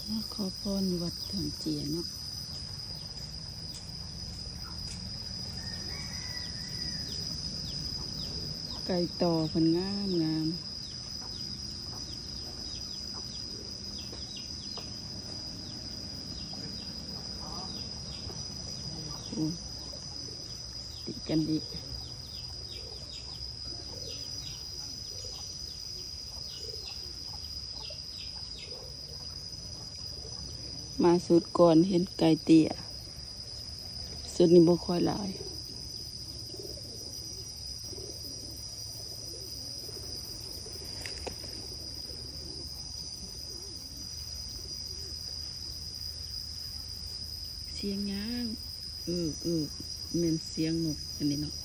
ມາຂໍພອນຢູ່ວັດທຳເຈຍເນາະ. ໄກ່ຕໍ່ເພິ່ນງາມໆ. ໂອ້ ຕິດກັນອີກ. ມາສຸດກ່ອນເຫັນໄກ່ເຕ້ຍ ສຸດນີ້ບໍ່ຄ່ອຍຫຼາຍ. ສຽງຫຍັງ? ອືໆ ແມ່ນສຽງນົກອັນນີ້ເນາະ.